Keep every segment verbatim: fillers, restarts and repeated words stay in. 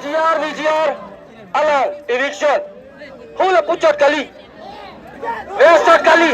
G R V G R along eviction. Hula puchot kali. Resort kali.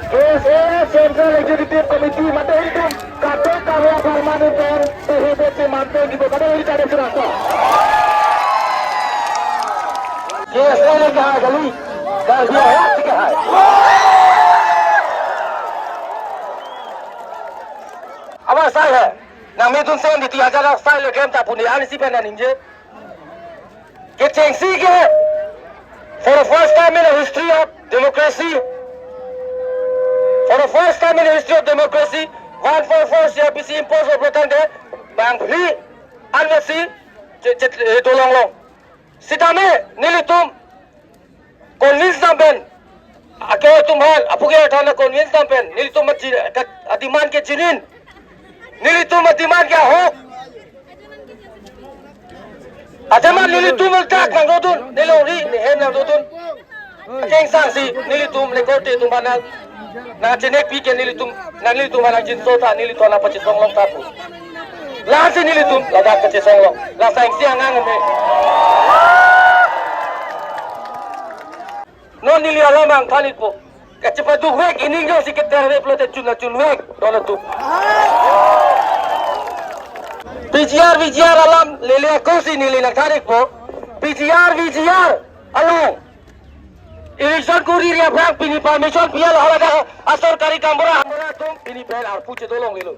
K S A Central Executive Committee mate ilitum kate kave apharman pen P H D C mantu jibo kate ili kate surasa. K S A le kahai kali, Karbi Anglong si kahai. Abar sai hai, nang medun sen di tiga hajar sai le kem ta puni ani si pen ningje. Kechengsi ke, for the first time in the history of democracy, for the first time in the history of democracy, one four four C R P C impose of lotang de, bang phli, anvesi, che, che, eh, dolong long. Sitame, nelitum, convince dam pen, ake tum hal, apuke thana convince dam pen, nelitum aji, kat, adiman ke jinin, nelitum adiman ke ahok. Ajaman nelitum el tak nang dodun, nelori, nehem nang dodun. Kengsang si, nelitum le korte tum banal. Na chenek pi ke nelitum, na nelitum alang jin sota, nelitum na pachesong long tapu. Lasi nelitum, ladak pachesong long. Lasa ingsi angang me. Non neli alam ang thanit po. Kachepaduk vek, ining jongsi keter vek pulote chun na chun vek, don atum. P G R, V G R alam lele akosi neli nang thanit po. P G R, V G R along eviction kuri ri aphrang pini permission piya lo haladak asarkari gaonbura, gaonbura atum pini pen arpu chedolong lilo.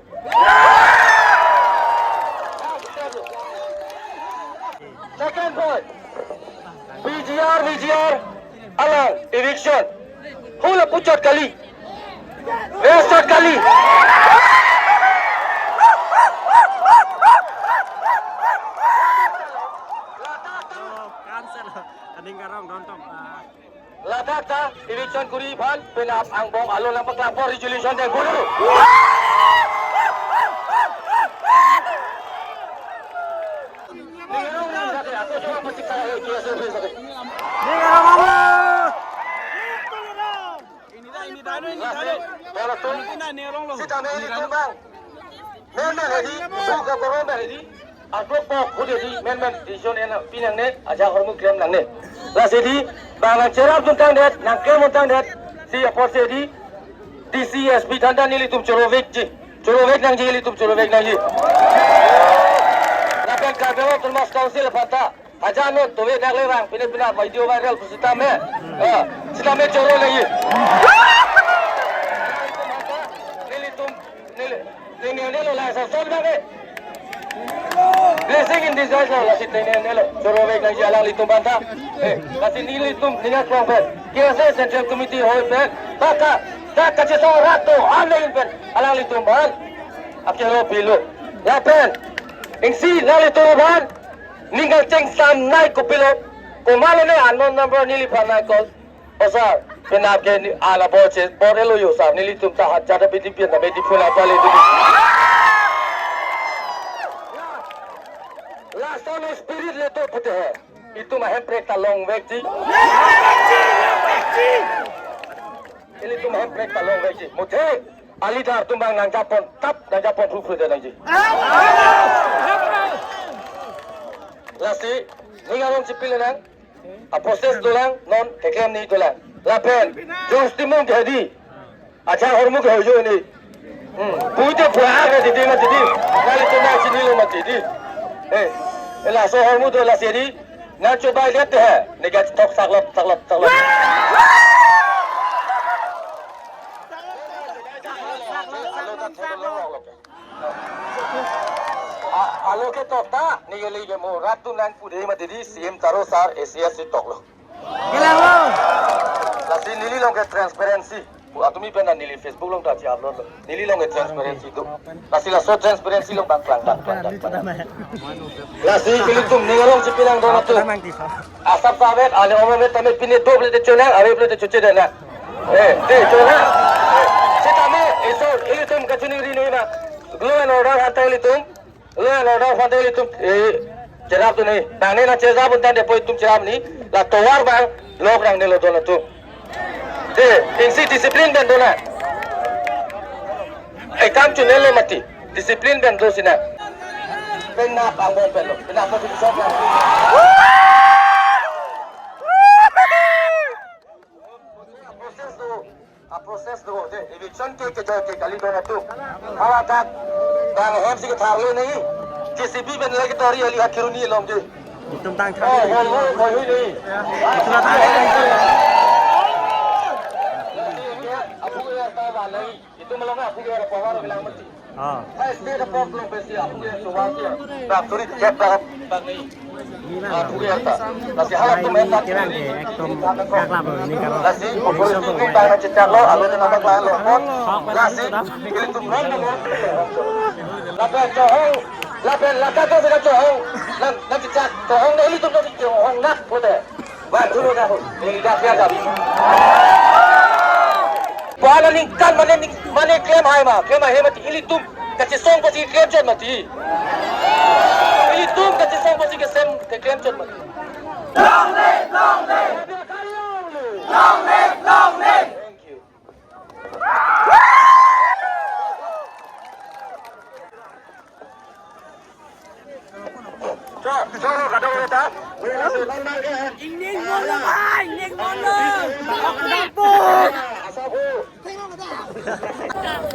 Second point, P G R, V G R along eviction. Hula puchot kali. Resort kali. Cancel. Aning karong dontong. Ah. Ladak ta eviction kuri aphan penap angbong alo nang paklangpo resolution deng bulu. Sitame ilitum bang. Men men hedi, buka korong ber hedi, aklok pok hudi hedi, men men decision ena pinangne, aja hormu klem nangne. Lasi di, bang nang cherap duntang det, nang klem duntang det, si apor si di, D C S P thanda nelitum choro vekji, choro vek nangji, nelitum choro vek nangji. Lapen Karbi Anglong Autonomous Council aphan ta, aja non, tove nak le rang, pine pina video viral pu sitame. Ah, sitame choro nangji. Nelitum, neli, neli, neli lo la sa sol bang eh. Blessing in disguise lo, lasi neli, neli lo. Choro vek nangji alanglitum aphan ta. Eh, lasi nelitum, ninga krong pen. K S A Central Committee hoi pen. Ta ka, ta kachesong rat do, an le in pen. Alanglitum aphan. Akero pilo. Lapen. Ingsi, alanglitum aphan. Ning kacheng sam nai kopilo, komat lo ne unknown number neliphan nai call. O sir, penap ke ni ala boche, bor elo yo sir, nelitum ta hat jada bidi pian ta bidi phone apa le tu. Last time spirit le to pute hai. Itum ahem prek ta long vekji. Ilitum ahem prek ta long vekji. Muthe, alidar atum bang nang japon tap, nang japon phru phru de nangji. Lasi, ning arong chipil nang, a process dolang, non keklem ni dolang. Lapen, Josh Timung ke hedi, aja hormu ke hoyo ni. Hmm, puite pua ke didi ma didi, nali to nang chini lo ma didi. Eh, eh, laso hormu do lasi di, nang chobai lihat deh, nega tok saklop, saklop, saklop. Neli ke mo rat atum nangpu de mati di C M Taro sir A C S si toklo. Gelanglo. Lasi neli along ke transparency. Pu atumi pen neli Facebook along ta chi-upload lo. Neli along ke transparency do. Lasi laso transparency along bang klang bang klang bang klang. Lasi ilitum ning arong si pinang do mati. Asap savet ale omo vet tame pine do plete chonang, ave plete choche dana. Eh, de chonang. Eh, sitame iso ilitum kachini ri noi ma. Law and order aphan ta ilitum. Law and order aphan ta ilitum, eh, cherap tu ni. Tang ne na cherap un tang depo itum cherap ni. La tovar bang, lok rang ne lo do na tu. De, isi discipline pen do na. Eh, kam chu ne lo mati. Discipline pen do sina. Pen na pang bon pen lo. Pen na pang bon pen lo. Process do, a process do, de, eviction ke, ke, ke, ke, kali do na tu. Hawa tak, bang hem si ke tharlo nahi. J C B pen lagi tori ali akhiruni lom de. Itum tang Oh, thari. Hol, hol, hol, hol, hol. Itum tang thari. Apu ya ta ba nahi. Itum malong apu ya power bilang mati. Oh. Hai state of problem besi apu ya suwal ya. Bang turi cek bang bang nahi. Apu ya ta. Masih halap tu main tak. Kira ke ekdom kaklap lo ini kalau. Lasi operasi ini tang na cecak lo, alo na nabak lo. Lasi ilitum run na lo. Lapen chohong, lapen laka to sila chohong. Na, na cecak chohong na ilitum na chohong nak pute. Ba dulu dah. Ini dah siap dah. Pala ningkan mane ning, mane klem hai ma, klem hai mati ilitum kachesong pasi klem chot mati. Ilitum kachesong pasi kesem keklem chot mati. Long live, long live. Long live, long live. Thank you. Ining mono, ah, ining mono. Aku dapur.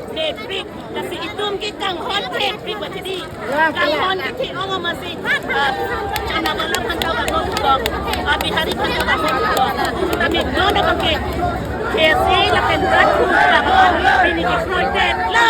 Traffic, kasi itum ke kanghon traffic ba tidi. Kanghon ke ke ong ama si. Ah, ana wala phanta ba ko ko. Ah, Bihari phanta ba ko ko. Kami dono ba ke. Kesi lapen rat ba ko. Bini ke exploited. Lo.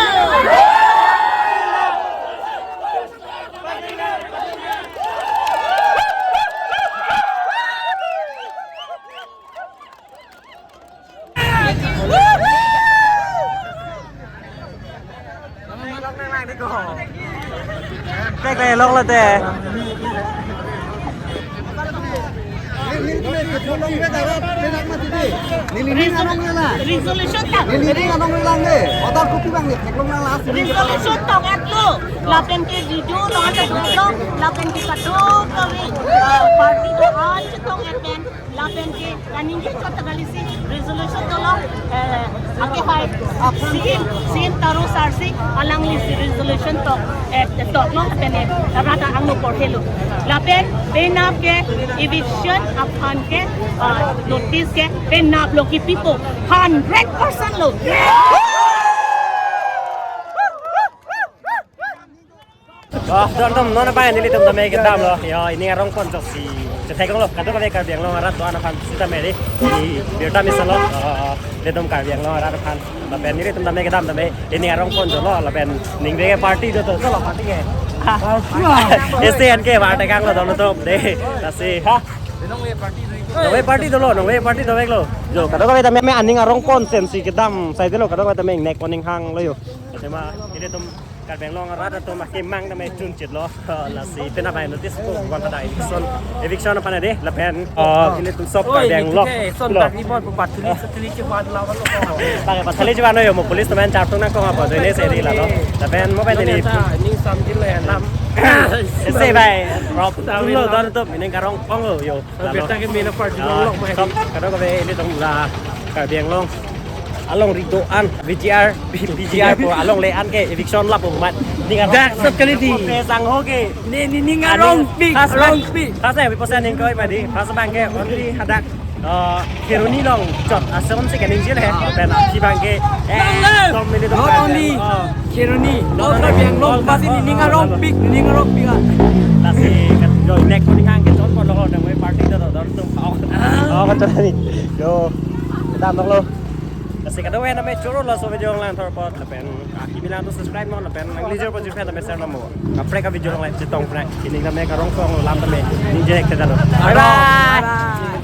Kek le lok le te. Neli ning arong le la. Resolution tang. Neli ning arong le lang le. Order copy bang le theklong lang last. Resolution tang at lo. Lapen ke video lo ata lo. Lapen ke kadokave, ah, party do an chetong at pen. Lapen ke kaningje chot ta kali si resolution dolo, eh, ake hai C M, C M Taro sir si alangli si resolution tok, eh, toklo pen, eh, rata angno porhelo. Lapen penap ke eviction aphan ke, ah, notice ke penap lo kipipo hundred percent lo. Oh, don dom non apa nelitum tame kedam lo. Yo, ining arong pon chok si. Chetheklong lo, kadokave Karbi Anglong arat do-an aphan sitame di. Di birta mesen lo. Oh, nelitum Karbi Anglong arat aphan. Lapen nelitum tame kedam tame. Ining arong pon chok lo. Lapen ningve ke party do to. Chok lo party ke. Ah. S T N K party kang lo don to de. Lasi. Ha. Ningve party dolo, ningve party dovek lo. Jo, kadokave tame aning arong pon sen si kedam sai de lo, kadokave tame ingnek pon inghang lo yo. Tema nelitum Karbi Anglong arat atum akemang tame chunchit lo. Lasi penap ai notice ko wan pada eviction. Eviction aphan ade lapen, oh, nelitum sob Karbi Anglong. Son lo. Dak ni bon pathuli satuli chewan lawan lo. Pakai pathuli chewan lo yo, mo police teman chartung nangkong apa joine seri lalo. Lapen mo pen ini. Ning samjil le nam. Ese bai. Rob dolo don to ining arong pon lo yo. Lalo. Beta ke mena party Ah, long long mai. Sob kadokave nelitum la Karbi Anglong alongri do-an V G R, V G R po alongle an ke eviction lapu mat. Ning arong. Dak sob kali di. Oke, sangho ke. Ne, ne, ning arong pik, khas arong pik. Khas ya, bipo sa ning koi madi. Khas bang ke only hadak, eh, Kheroni along chot ason si kaningje le. Pen aphi bang ke, eh, Long live. Tom mili tom Not kan. Only Oh. Kheroni. Not All only Karbi Anglong, All pasi Karbi. Ning arong pik, ning arong pik ah. Lasi kan jo inek ko ning hang ke chot pon lo dang we party do do dor tum. Ah. Oh, kacharani. Yo. Kedam lo. Lasi kadokave tame choro laso video along lang thor apot lapen, ah, kimi lang to subscribe non lapen nanglijir apot jirpo tame share non mo. Kaprek a-video along lang chetong prank. Pini tame karong song alam tame ningje ek tedalo. Bye bye.